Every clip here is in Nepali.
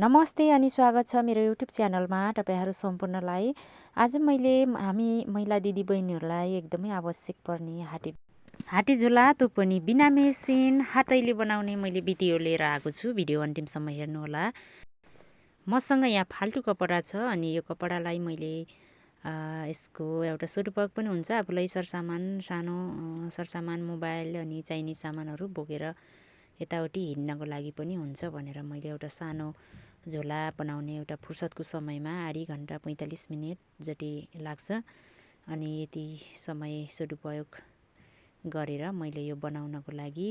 नमस्ते अनि स्वागत छ मेरो युट्युब च्यानलमा तपाईहरू सम्पूर्णलाई। आज मैले हामी महिला दिदीबहिनीहरूलाई एकदमै आवश्यक पर्ने हाटे झोला त्यो पनि बिना मेसिन हातैले बनाउने मैले भिडियो लिएर आएको छु। भिडियो अन्तिमसम्म हेर्नुहोला। मसँग यहाँ फाल्टु कपडा छ अनि यो कपडालाई मैले यसको एउटा सदुपयोग पनि हुन्छ। आफूलाई सरसामान सानो सरसामान मोबाइल अनि चाहिने सामानहरू बोकेर यताउति हिँड्नको लागि पनि हुन्छ भनेर मैले एउटा सानो झोला बनाउने एउटा फुर्सदको समयमा आधी घन्टा 45 मिनट जति लाग्छ अनि यति समय सदुपयोग गरेर मैले यो बनाउनको लागि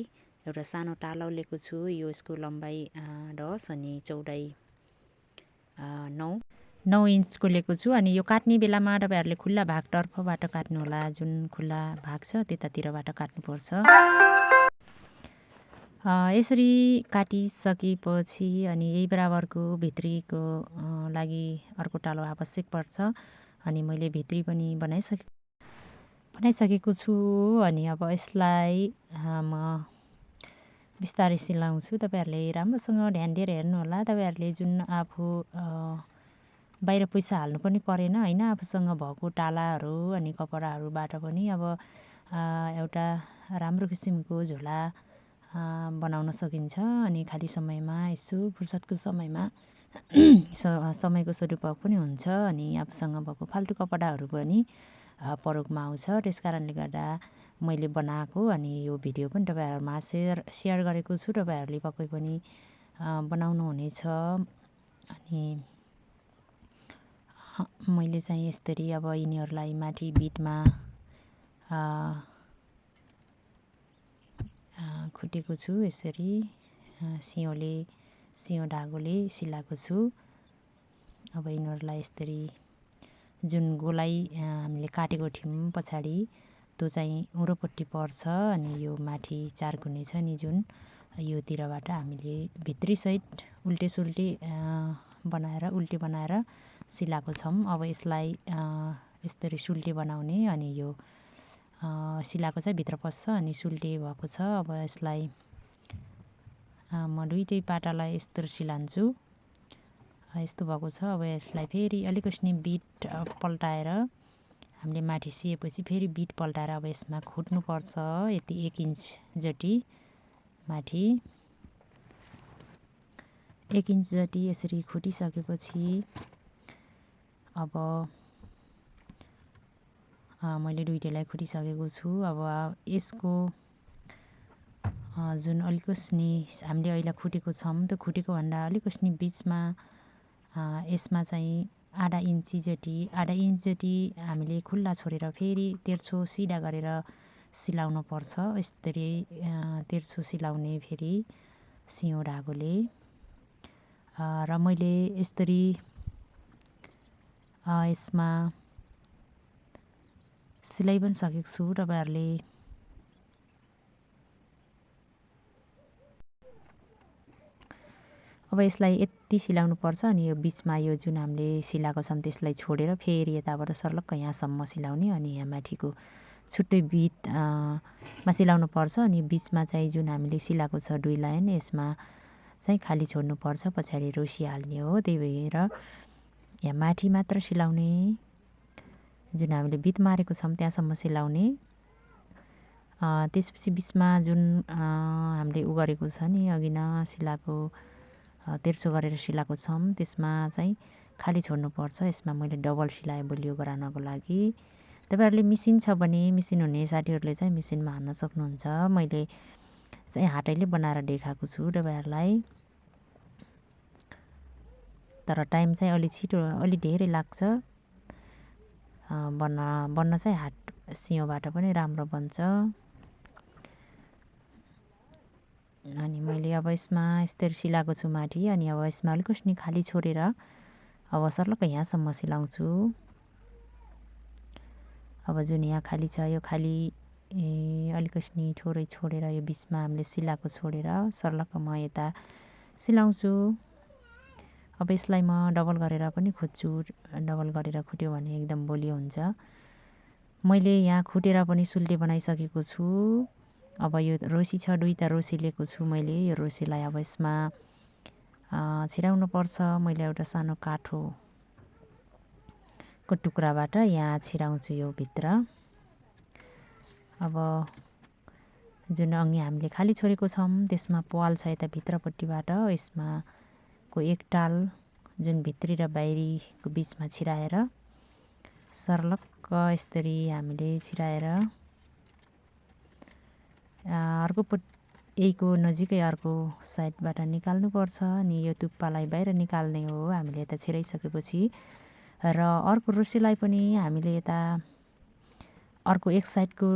एउटा सानो टालो लिएको छु। यो यसको लम्बाइ 10 अनि चौडाइ 9 इन्चको लिएको छु। अनि यो काट्ने बेलामा तपाईहरूले खुल्ला भागतर्फबाट काट्नु होला। जुन खुल्ला भाग छ त्यतातिरबाट काट्नुपर्छ। यसरी काटिसकेपछि अनि यही बराबरको भित्रीको लागि अर्को टालो आवश्यक पर्छ। अनि मैले भित्री पनि बनाइसकेको छु। अनि अब यसलाई म बिस्तारै सिलाउँछु। तपाईहरूले राम्रोसँग ध्यान दिएर हेर्नुहोला। तपाईहरूले जुन आफू बाहिर पैसा हाल्नु पनि परेन हैन। आफूसँग भएको टालाहरू अनि कपडाहरूबाट पनि अब एउटा राम्रो किसिमको झोला बनाउन सकिन्छ। अनि खाली समयमा यसो फुर्सदको समयमा समयको सदुपयोग पनि हुन्छ। अनि आफूसँग भएको फाल्टु कपडाहरू पनि प्रयोगमा आउँछ। त्यसकारणले गर्दा मैले बनाएको अनि यो भिडियो पनि तपाईहरुमा सेयर गरेको छु। तपाईहरूले पक्कै पनि बनाउनु हुनेछ। अनि मैले चाहिँ यसरी अब यिनीहरूलाई माथि बिटमा खुटेको छु। यसरी सियो धागोले सिलाएको छु। अब यिनीहरूलाई यसरी जुन गोलाइ हामीले काटेको थियौँ पछाडि त्यो चाहिँ उरोपट्टि पर्छ। अनि यो माथि 4 कुने छ नि जुन यो तिरबाट हामीले भित्री साइड उल्टे बनाएर सिलाएको छौँ। अब यसलाई यसरी सुल्टे बनाउने अनि यो सिलाएको चाहिँ भित्र पस्छ अनि सुल्टे भएको छ। अब यसलाई म दुईटै पाटालाई यस्तो सिलान्छु। यस्तो भएको छ। अब यसलाई फेरि अलिकति बिट पल्टाएर हामीले माथि सिएपछि फेरि बिट पल्टाएर अब यसमा खुट्नु पर्छ। यति 1 इन्च जति माथि 1 इन्च जति यसरी खुटिसकेपछि अब मैले दुईटैलाई खुटिसकेको छु। अब यसको जुन अलिकस्नी हामीले अहिले खुटेको छौँ त्यो खुटेको भन्दा अलिकस्नी बिचमा यसमा चाहिँ आधा इन्च जति हामीले खुल्ला छोडेर फेरि तेर्छो सिधा गरेर सिलाउनु पर्छ। यसरी तेर्छो सिलाउने फेरि सियो धागोले र मैले यसरी यसमा सिलाइ पनि सकेको छु। तपाईहरूले अब यसलाई यति सिलाउनु पर्छ। अनि यो बिचमा यो जुन हामीले सिलाएको छौँ त्यसलाई छोडेर फेरि यताबाट सर्लक्क यहाँसम्म सिलाउने अनि यहाँ माथिको छुट्टै बिटमा सिलाउनु पर्छ। अनि बिचमा चाहिँ जुन हामीले सिलाएको छ 2 लाइन यसमा चाहिँ खाली छोड्नु पर्छ। पछाडि रोसी हाल्ने हो। त्यही भएर यहाँ माथि मात्र सिलाउने जुन हामीले बिट मारेको छौँ त्यहाँसम्म सिलाउने। त्यसपछि बिचमा जुन हामीले उ गरेको छ नि अघि न सिलाएको तेर्सो गरेर सिलाएको छौँ त्यसमा चाहिँ खाली छोड्नु पर्छ। यसमा मैले डबल सिलाइ बलियो गराउनको लागि। तपाईहरूले मिसिन छ भने मिसिन हुने साथीहरूले चाहिँ मिसिनमा हान्न सक्नुहुन्छ। मैले चाहिँ हातैले बनाएर देखाएको छु तपाईहरूलाई। तर टाइम चाहिँ अलि छिटो अलि धेरै लाग्छ बन्न चाहिँ हात सियोबाट पनि राम्रो बन्छ। अनि मैले अब यसमा यस्तरी सिलाएको छु माथि। अनि अब यसमा अलिकति खाली छोडेर अब सर्लक्क यहाँसम्म सिलाउँछु। अब जुन यहाँ खाली छ यो खाली अलिकति थोरै छोडेर यो बिचमा हामीले सिलाएको छोडेर सर्लक्क म यता सिलाउँछु। अब यसलाई म डबल गरेर पनि खुट्छु। डबल गरेर खुट्यो भने एकदम बलियो हुन्छ। मैले यहाँ खुटेर पनि सुल्टे बनाइसकेको छु। अब यो रोसी छ 2टा रोसी लिएको छु मैले। यो रोसीलाई अब यसमा छिराउनु पर्छ। मैले एउटा सानो काठोको टुक्राबाट यहाँ छिराउँछु यो भित्र। अब जुन अघि हामीले खाली छोडेको छौँ त्यसमा पाल छ यता भित्रपट्टिबाट, यसमा को एक टाल जुन भित्री र बाहिरीको बिचमा छिराएर सर्लक्क यसरी हामीले छिराएर यहीको नजिकै अर्को साइडबाट निकाल्नुपर्छ। अनि यो टुप्पालाई बाहिर निकाल्ने हो हामीले यता छिराइसकेपछि। र अर्को रोसीलाई पनि हामीले यता अर्को एक साइडको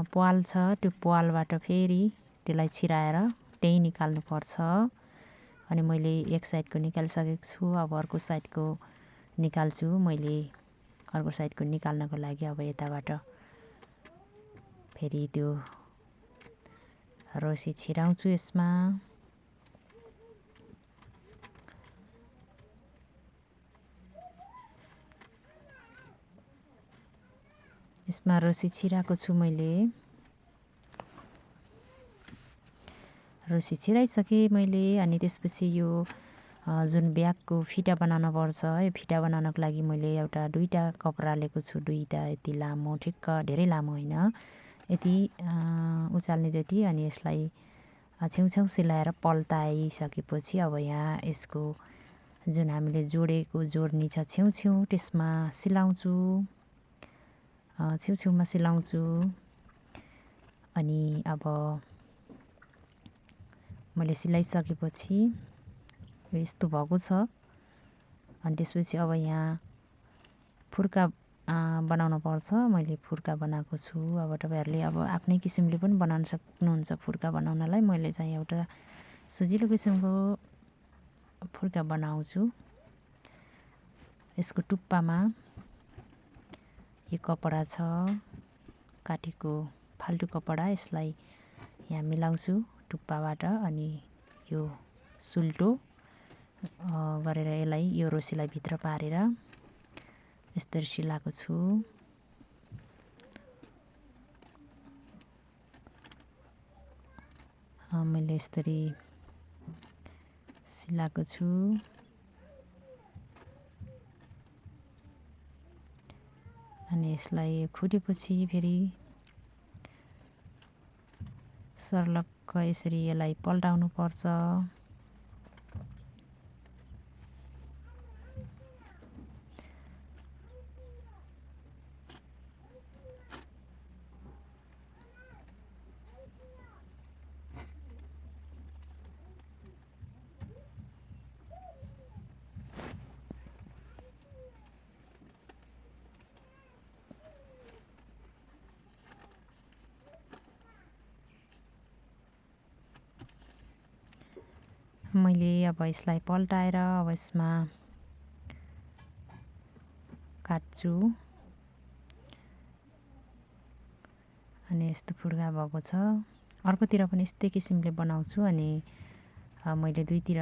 पाल छ, त्यो पालबाट फेरि त्यसलाई छिराएर त्यही निकाल्नुपर्छ। अनि मैले एक साइडको निकालिसकेको छु, अब अर्को साइडको निकाल्छु। मैले अर्को साइडको निकाल्नको लागि अब यताबाट फेरि त्यो रसी छिराउँछु यसमा। यसमा रसी छिराएको छु मैले। रसी छिराइसकेँ मैले। अनि त्यसपछि यो जुन ब्यागको फिटा बनाउनु पर्छ, यो फिटा बनाउनको लागि मैले एउटा 2टा कपडा लिएको छु। 2टा यति लामो, ठिक्क धेरै लामो होइन, यति उचाल्ने जति। अनि यसलाई छेउछेउ सिलाएर पल्टाइसकेपछि अब यहाँ यसको जुन हामीले जोडेको जोड्नी छ छेउछेउ त्यसमा सिलाउँछु, छेउछेउमा सिलाउँछु। अनि अब मैले सिलाइसकेपछि यो यस्तो भएको छ। अनि त्यसपछि अब यहाँ फुर्का बनाउनु पर्छ। मैले फुर्का बनाएको छु। अब तपाईहरुले अब आफ्नै किसिमले पनि बनाउन सक्नुहुन्छ फुर्का बनाउनलाई। मैले चाहिँ एउटा सजिलो किसिमको फुर्का बनाउँछु। यसको टुप्पामा यो कपडा छ, काटेको फाल्टु कपडा, यसलाई यहाँ मिलाउँछु टुप्पाबाट। अनि यो सुल्टो गरेर यसलाई यो रोसीलाई भित्र पारेर यसरी सिलाएको छु। मैले यसरी सिलाएको छु। अनि यसलाई खुटेपछि फेरि सर्लक्क यसरी यसलाई पल्टाउनु पर्छ। मैले अब यसलाई पल्टाएर अब यसमा काट्छु। अनि यस्तो फुर्का भएको छ। अर्कोतिर पनि यस्तै किसिमले बनाउँछु। अनि मैले दुईतिर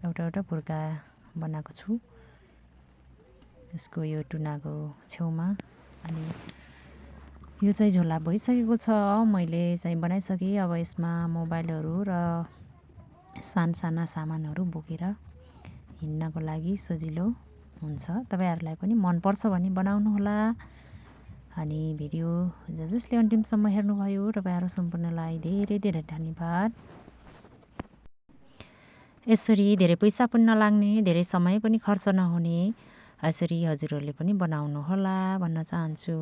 एउटा एउटा फुर्का बनाएको छु यसको यो टुनाको छेउमा। अनि यो चाहिँ झोला भइसकेको छ, मैले चाहिँ बनाइसकेँ। अब यसमा मोबाइलहरू र साना सामानहरू बोकेर हिँड्नको लागि सजिलो हुन्छ। तपाईहरुलाई पनि मन पर्छ भने बनाउनु होला। अनि भिडियो जसले अन्तिमसम्म हेर्नुभयो तपाईहरु सम्पूर्णलाई धेरै धेरै धन्यवाद। यसरी धेरै पैसा पनि नलाग्ने, धेरै समय पनि खर्च नहुने, यसरी हजुरहरूले पनि बनाउनु होला भन्न चाहन्छु।